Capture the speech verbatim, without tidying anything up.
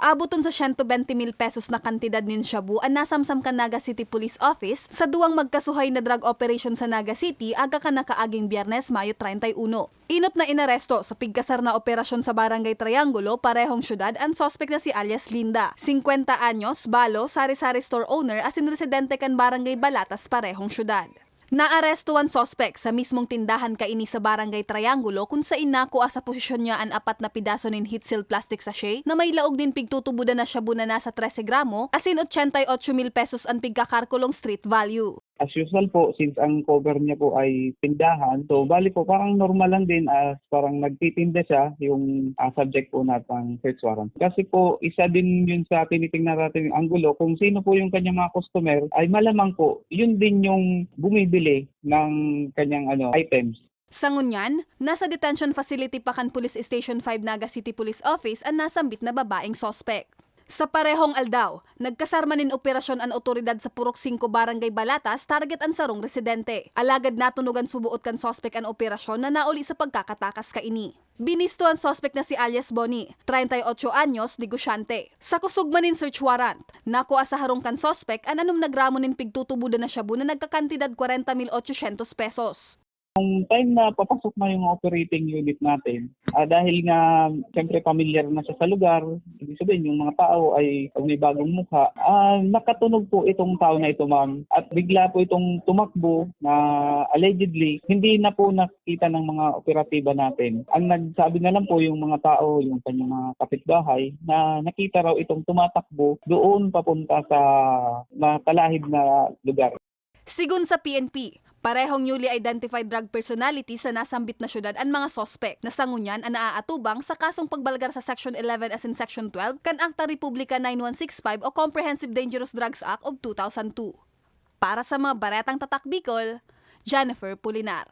Aboton sa siyento bente mil pesos na kantidad nin shabu an nasamsam kan Naga City Police Office sa duwang magkasuhay na drug operation sa Naga City aga kan nakaaging Biyernes, Mayo treinta y uno. Inot na inaresto sa pigkasar na operasyon sa Barangay Triangulo, parehong syudad, an suspek na si alias Linda, singkwenta anyos, balo, sari-sari store owner asin residente kan Barangay Balatas, parehong syudad. Naaresto an suspek sa mismong tindahan kaini sa Barangay Triangulo, kun sain nakua sa posesyon niya an apat na pidaso nin heat-sealed plastic sachet na may laog nin pigtutubodan na shabu na nasa trese gramo asin ochenta y ocho mil pesos an pigkakarkulong street value. As usual po, since ang cover niya po ay tindahan, so bali po, parang normal lang din as parang nagtitinda siya, yung, ah, subject po natin search warrant. Kasi po, isa din yun sa tinitingnan natin yung anggulo, kung sino po yung kanyang mga customer, ay malamang po, yun din yung bumibili ng kanyang, ano, items. Sa ngunyan, nasa detention facility pa kan Police Station five Naga City Police Office an nasambit na babaeng suspek. Sa parehong aldaw, nagkasar man nin operasyon an otoridad sa Purok singko, Barangay Balatas, target an sarong residente. Alagad natunogan suboot kan suspek an operasyon na nauli sa pagkakatakas kaini. Binisto an suspek na si alias Bonnie, treinta y ocho anyos, negosyante. Sa kusog man nin search warrant, nakua sa harong kan suspek an anom na gramo nin pigtutubodan na shabu na nagkakantidad kwarenta mil ochocientos pesos. Nung time na papasok na yung operating unit natin, ah, dahil nga, siyempre, pamilyar na siya sa lugar, ibig sabihin, yung mga tao ay pag may bagong mukha, ah, nakatunog po itong tao na ito, ma'am. At bigla po itong tumakbo na allegedly, hindi na po nakita ng mga operatiba natin. Ang nagsabi na lang po yung mga tao, yung kanyang mga kapitbahay, na nakita raw itong tumatakbo doon papunta sa matalahib na lugar. Sigon sa P N P, parehong newly identified drug personality sa nasambit na syudad an mga suspek na sa ngunyan an naaatubang sa kasong pagbalgar sa Section eleven asin Section twelve kan Akta Republika nine one six five o Comprehensive Dangerous Drugs Act of two thousand two. Para sa mga Baretang Tatak Bicol, Jennifer Pulinar.